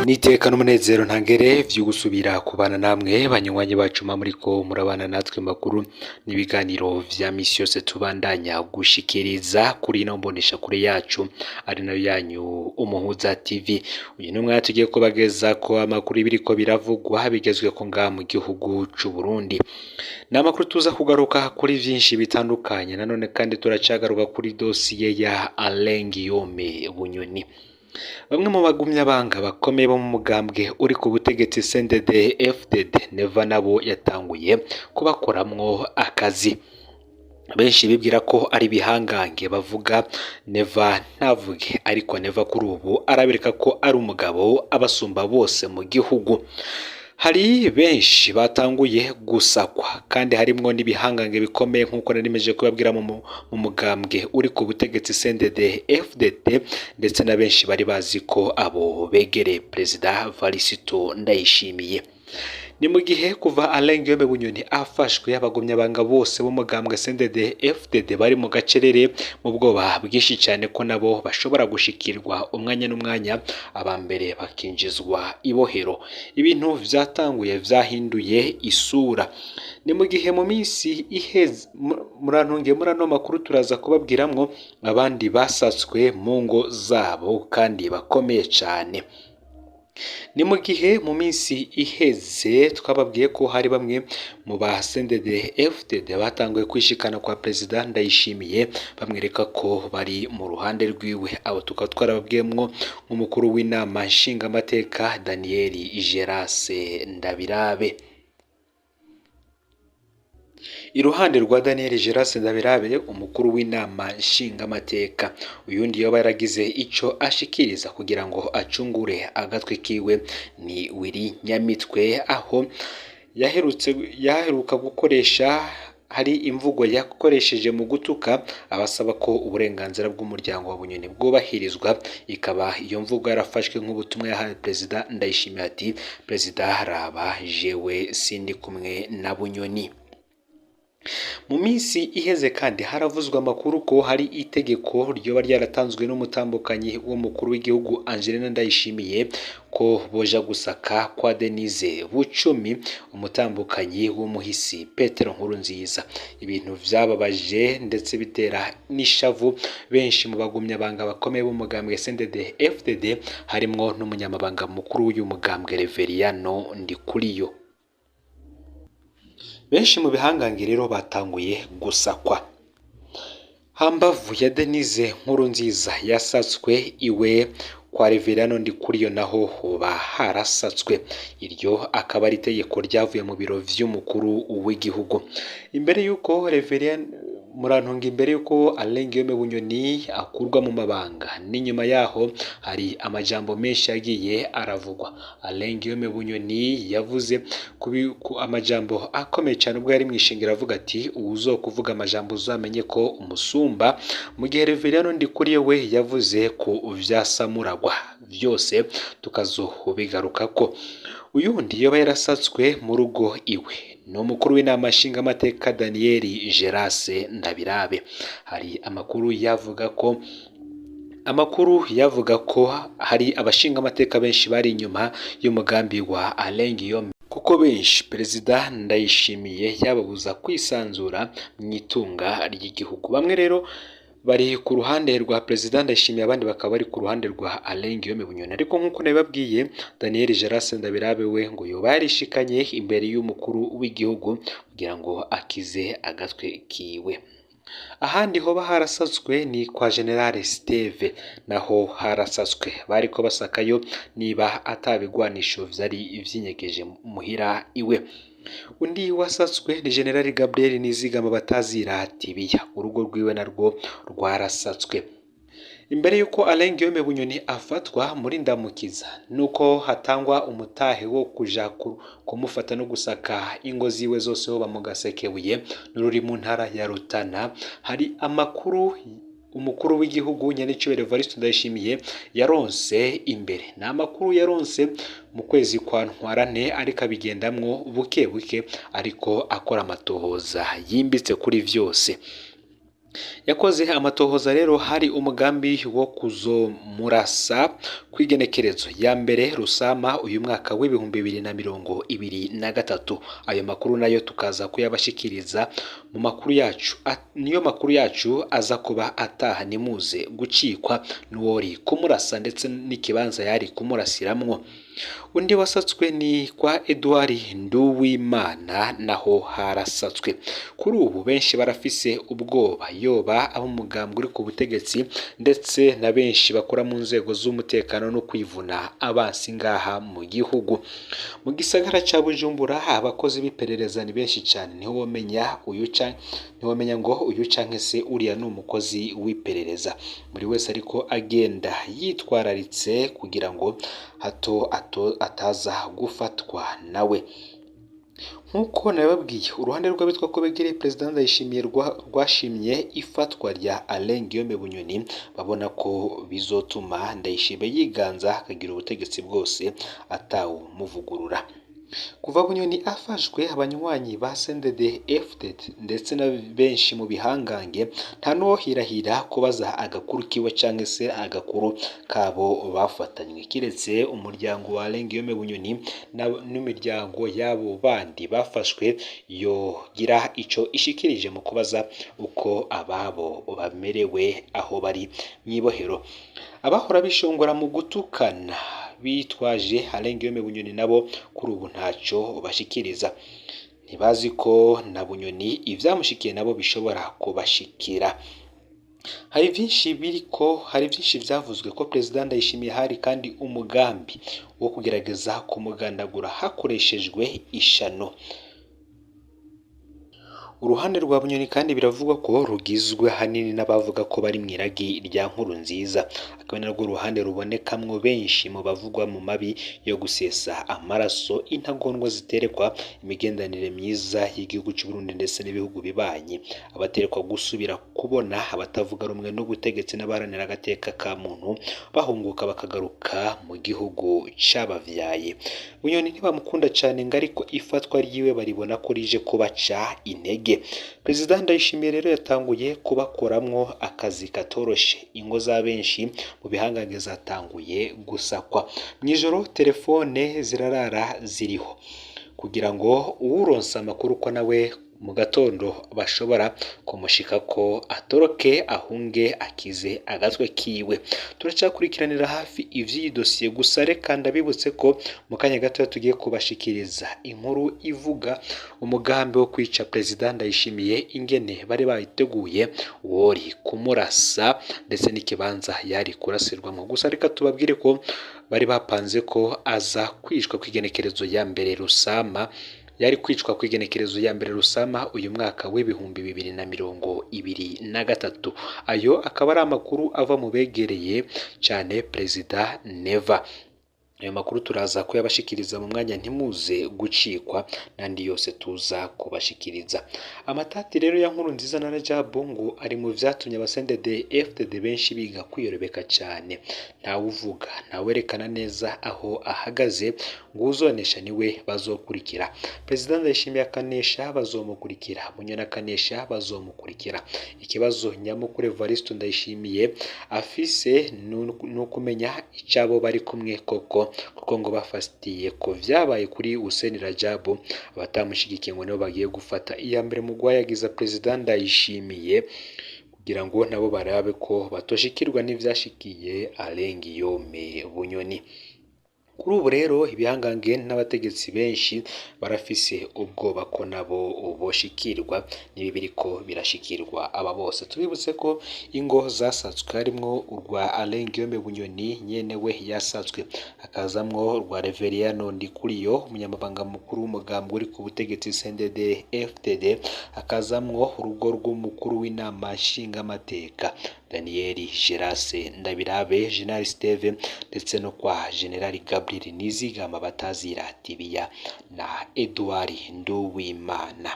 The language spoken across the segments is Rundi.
Niteka n'umunezero ntangere vyo gusubira kubana namwe banywanyi bacu muriko murabana natwe makuru n'ibiganiro vya misi yose tubandanya gushikiriza kuri ino mbonesha kure yacu ari nayo yanyu Umuhuza TV. Uyu ni umwanya tugiye kubageza ko amakuru biriko biravugwa bigezweko ngaha mu gihugu c'u Burundi. Ni amakuru tuza kugaruka kuri vyinshi bitandukanye, nanone kandi turacagaruka kuri dosiye ya Alain Guillaume Bunyoni. Bamwe mu bagumyabanga bakomeye bo mu mugambwe uri ku butegetsi CNDD FDD, Neva nabo yatanguye kubakoramwo akazi. Benshi bibwira ko ari ibihangange bavuga Neva ntavuge, ariko Neva kuri ubu arabereka ko ari umugabo abasumba bose mu gihugu. Hari benshi batanguye gusakwa kandi harimwo n'ibihangange bikomeye nk'uko nari meje kubabwira mu mugambwe uri ku butegetsi CNDD FDD, ndetse na benshi bari bazi ko abo begereye Perezida Varisito Ndayishimiye. Ni mu gihe kuva Alain Guillaume Bunyoni afashwe, abagumyabanga bose b'umugambwe CNDD FDD bari mu gacerere, mu bwoba bwinshi cyane ko nabo bashobora gushikirwa umwanya n'umwanya, aba mbere bakinjizwa ibohero. Ibintu vyatanguye vyahinduye isura. Ni mu gihe mu minsi iheze, murantungiye, muri ano makuru turaza kubabwiramwo abandi basatswe mu ngo zabo kandi bakomeye cyane. Ni mu gihe mu minsi iheze twababwiye ko hari bamwe mu ba CNDD FDD batanguye kwishikana kwa Perezida Ndayishimiye, bamwereka ko bari mu ruhande rwiwe. Abo tukaba twarababwiyemwo nk'umukuru w'inama nshingamateka Daniel Gerase Ndabirabe. Iruhande rwa Daniel Gerase Ndabirabe, umukuru w'inama nshingamateka, uyundi yoba yaragize ico ashikiriza kugira ngo acungure agatwe kiwe ni Willy Nyamitwe, aho yaherutse yaheruka gukoresha, hari imvugo yakoresheje mu gutuka abasaba ko uburenganzira bw'umuryango wa Bunyoni bwubahirizwa, ikaba iyo mvugo yarafashwe nk'ubutumwa yahaye Perezida Ndayishimiye, ati: "Perezida, raba jewe sindi kumwe na Bunyoni." Mu minsi iheze kandi haravuzwe amakuru ko hari itegeko ryoba ryaratanzwe n'umutambukanyi w'umukuru w'igihugu Angelina Ndayishimiye ko boja gusaka kwa Denise Bucumi, umutambukanyi w'umuhisi Petero Nkurunziza. Ibintu vyababaje ndetse bitera n'ishavu benshi mu bagumyabanga bakomeye b'umugambwe CNDD FDD, harimwo n'umunyamabanga mukuru w'uyu mugambwe Reveriyano Ndikuriyo. Benshi mu bihangange rero batanguye gusakwa. Hambavu ya Denise Nkurunziza yasatswe iwe, kwa Reveriyano Ndikuriyo naho hoba harasatswe. Iryo akaba ari itegeko ryavuye mu biro vy'umukuru w'igihugu. Imbere y'uko Reveriyano, murantunga, imbere y'uko Alain Guillaume Bunyoni akurwa mu mabanga n'inyuma yaho, hari amajambo menshi yagiye aravugwa. Alain Guillaume Bunyoni yavuze ku amajambo akomeye cyane ubwo yari mwishengero, avuga ati: "Uwuzokuvuga amajambo uzamenye ko umusumba." Mu gihe Reveriyano Ndikuriyo we yavuze ku vyasamuragwa, byose tukazobigarukako. Uyundi yoba yarasatswe mu rugo iwe ni umukuru w'inama nshingamateka Daniel Gerase Ndabirabe. Hari amakuru yavuga ko hari abashingamateka benshi bari inyuma y'umugambi wa Alain Guillaume, kuko benshi Perezida Ndayishimiye yababuza kwisanzura mu itunga ry'igihugu. Bamwe rero bari ku ruhande rwa Perezida Ndayishimiye, abandi bakaba bari ku ruhande rwa Alain Guillaume Bunyoni. Ariko nk'uko nabibabwiye, Daniel Gerase Ndabirabe we ngo yoba yarishikanye imbere y'umukuru w'igihugu kugira ngo akize agatwe kiwe. Ahandi hoba harasatswe ni kwa General Steve, naho harasatswe, bariko basakayo niba atabigwanisho vyari vyinyegeje muhira iwe. Undi wasatswe ni General Gabriel Nizigama batazira Tibiya, urugo rwiwe narwo rwarasatswe. Imbere y'uko Alain Guillaume Bunyoni afatwa muri Ndamukiza, nuko hatangwa umutahe wo kuja kumufata no gusaka ingo ziwe zose hoba mu Gasekebuye n'ururi mu ntara ya Rutana, hari amakuru umukuru w'igihugu nyenicubahiro Evariste Ndayishimiye yaronse imbere. Ni amakuru yaronse mu kwezi kwa Ntwarante, ariko abigendamwo buke buke, ariko akora amatohoza yimbitse kuri vyose. Yakoze amatohoza rero hari umugambi wo kuzomurasa kw'igenekerezo ya mbere Rusama uyu mwaka w'2023. Ayo makuru nayo tukaza kuyabashikiriza mu makuru yacu. Niyo makuru yacu aza kuba ataha, nimuze gucikwa n'uwori kumurasa ndetse n'ikibanza yari kumurasiramwo. Undi wasatswe ni kwa Edouard Nduwimana, naho harasatswe. Kuri ubu benshi barafise ubwoba, yoba ab'umugambwe uri ku butegetsi ndetse na benshi bakora mu nzego z'umutekano no kwivuna abansi ngaha mu gihugu. Mu gisagara ca Bujumbura abakozi b'iperereza ni benshi cane, ntiwomenya uyu ntiwomenya ngo uyu canke se uriya ni umukozi w'iperereza. Buri wese ariko agenda yitwararitse kugira ngo hato ataza gufatwa nawe. Nk'uko nababwiye, uruhande rw'abitwa ko begereye Perezida Ndayishimiye rwashimye ifatwa rya Alain Guillaume Bunyoni, babona ko bizotuma Ndayishimiye yiganza akagira ubutegetsi bwose atawumuvugurura. Kuva Bunyoni afashwe, abanywanyi ba CNDD FDD ndetse na benshi mu bihangange nta n'uwohirahira kubaza agakuru kiwe canke se agakuru kabo bafatanywe, kiretse umuryango wa Alain Guillaume Bunyoni n'imiryango y'abo bandi bafashwe yogira ico ishikirije mu kubaza uko ababo bamerewe aho bari mw'ibohero. Abahora bishongora mu gutukana bitwaje Alain Guillaume Bunyoni nabo kuri ubu ntaco bashikiriza, ntibazi ko na Bunyoni ivyamushikiye nabo bishobora kubashikira. Hari vyinshi biriko, hari vyinshi vyavuzwe ko Perezida Ndayishimiye hari kandi umugambi wo kugerageza kumugandagura hakoreshejwe ishano. Uruhande rwa Bunyoni kandi biravugwa ko rugizwe hanini n'abavuga ko bari mw'iragi rya Nkurunziza, akaba narwo ruhande rubonekamwo benshi mu bavugwa mu mabi yo gusesa amaraso, intagondwa ziterekwa imigenderanire myiza y'igihugu c'u Burundi ndetse n'ibihugu bibanyi, abaterekwa gusubira kubona abatavuga rumwe n'ubutegetsi n'abaharanira agateka ka muntu bahunguka bakagaruka mu gihugu c'abavyaye. Bunyoni ntibamukunda cane ngo ariko ifatwa ryiwe baribona ko rije kubaca intege. Perezida Ndayishimiye rero yatanguye kubakoramwo akazi katoroshe, ingo za benshi mu bihangange zatanguye gusakwa. Mw'ijoro telefone zirarara ziriho kugira ngo uwuronse amakuru ko nawe mu gatondo bashobora kumushika ko atoroke ahunge akize agatwe kiwe. Turacakurikiranira hafi ivy'iyi dosiye, gusa reka ndabibutse ko mu kanya gatoya tugiye kubashikiriza inkuru ivuga umugambi wo kwica Perezida Ndayishimiye, ingene bari bayiteguye, wori kumurasa ndetse n'ikibanza yari kurasirwamo. Gusa reka tubabwire ko bari bapanze ko aza kwicwa kw'igenekerezo ya mbere Rusama, yari kwicwa kw'igenekerezo ya mbere Rusama uyu mwaka w'2023. Ayo akaba ari amakuru ava mu begereye cane Perezida Neva. Ayo makuru turaza kuyabashikiriza mu mwanya, ntimuze gucikwa n'andi yose tuza kubashikiriza. Amatati rero ya Nkurunziza na Rajabu ngo ari mu vyatumye aba CNDD FDD benshi biga kwiyorobeka cane. Ntawuvuga, ntawerekana neza aho ahagaze, ngo uzonesha niwe bazokurikira. Perezida Ndayishimiye akanesha bazomukurikira, Bunyoni akanesha bazomukurikira. Ikibazo nyamukuru Evariste Ndayishimiye afise ni ukumenya icabo bari kumwe koko, kuko ngo bafatiye ko vyabaye kuri Hussein Rajabu, abatamushigikiye ngo nibo bagiye gufata iya mbere mu guhayagiza Perezida Ndayishimiye kugira ngo nabo barabe ko batoshikirwa n'ivyashikiye Alain Guillaume Bunyoni. Kuri ubu rero ibihangange n'abategetsi benshi barafise ubwoba ko nabo boshikirwa n'ibi biriko birashikirwa aba bose. Tubibutse ko ingo zasatswe harimwo urwa Alain Guillaume Bunyoni nyene we yasatswe, hakazamwo urwa Reveriyano Ndikuriyo umunyamabanga mukuru w'umugambi uri ku butegetsi CNDD FDD, hakazamwo urugo rw'umukuru w'inama nshingamateka Daniel Gerase Ndabirabe, General Steve ndetse no kwa General Gabriel Nizigama batazira Tibiya na Edouard Nduwimana.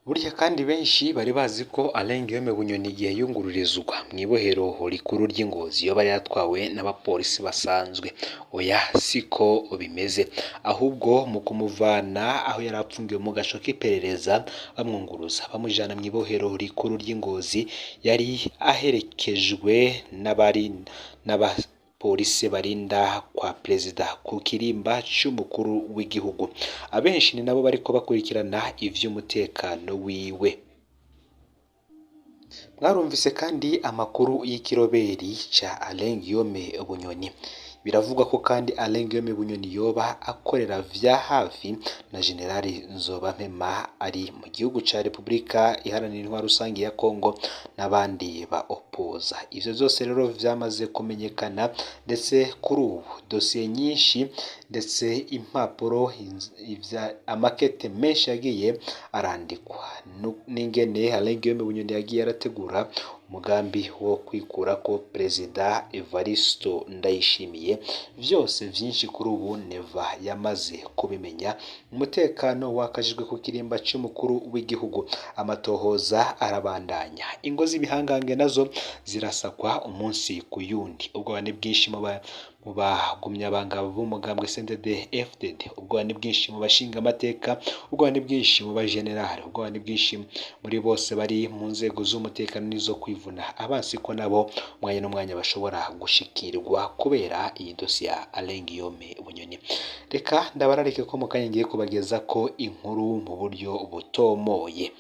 Burya kandi benshi bari bazi ko Alain Guillaume Bunyoni igihe yungururizwa mw'ibohero rikuru ry'i Ngozi yoba yatwawe n'abapolisi basanzwe. Oya, siko bimeze, ahubwo mu kumuvana aho yari apfungiwe mu gasho k'iperereza bamwunguruza bamujana mw'ibohero rikuru ry'i Ngozi, yari aherekejwe n'abari n'abapolisi barinda kwa perezida ku kirimba c'umukuru w'igihugu. Abenshi ni nabo bariko bakurikirana ivy'umutekano wiwe. Mwarumvise kandi amakuru y'ikiroberi ca Alain Guillaume Bunyoni. Biravugwa ko kandi Alain Guillaume Bunyoni yoba akorera vya hafi na General Nzobampema ari mu gihugu ca Repubulika Iharanira Intwaro Rusangi ya Kongo n'abandi ba opoza. Ivyo vyose rero vyamaze kumenyekana, ndetse kuri ubu dosiye nyinshi ndetse impapuro, amakete menshi yagiye arandikwa n'ingene Alain Guillaume Bunyoni yagiye arategura umugambi wo kwikurako Perezida Evaristo Ndayishimiye. Vyose vyinshi kuri ubu Neva yamaze kubimenya. Umutekano wakajijwe ku kirimba c'umukuru w'igihugu, amatohoza arabandanya, ingo z'ibihangange nazo zirasakwa umunsi ku yundi. Ubwoba ni bwinshi mu bagumyabanga b'umugambwe CNDD FDD, ubwoba ni bwinshi mu bashingamateka, ubwoba ni bwinshi mu bajenerali, ubwoba ni bwinshi muri bose bari mu nzego z'umutekano n'izo kwivuna abansi, ko nabo umwanya n'umwanya bashobora gushikirwa kubera iyi dosiye ya Alain Guillaume Bunyoni. Reka ndabararike ko mu kanya ngiye kubageza ko inkuru mu buryo butomoye.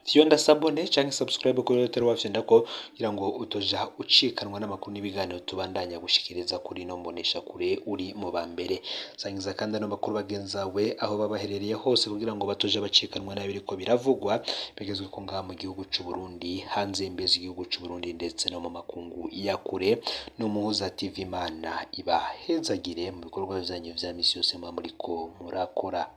Fyonda s'abonner canke subscribe kuri Hotel wafyonda ko kugira ngo utoja ucikanwa n'amakuru n'ibiganiro tubandanya gushikiriza kuri ino mbonesha kure uri mu ba mbere. Sangiza kandi ano makuru bagenzawe aho babaherereye hose kugira ngo batoja bacikanwa n'abiriko biravugwa bigezwe ko ngaha mu gihugu c'u Burundi, hanze y'imbizi y'igihugu c'u Burundi ndetse no mu makungu ya kure. N'Umuhuza TV, Imana ibahezagire mu bikorwa vyanyu vya misi yose muba muriko murakora.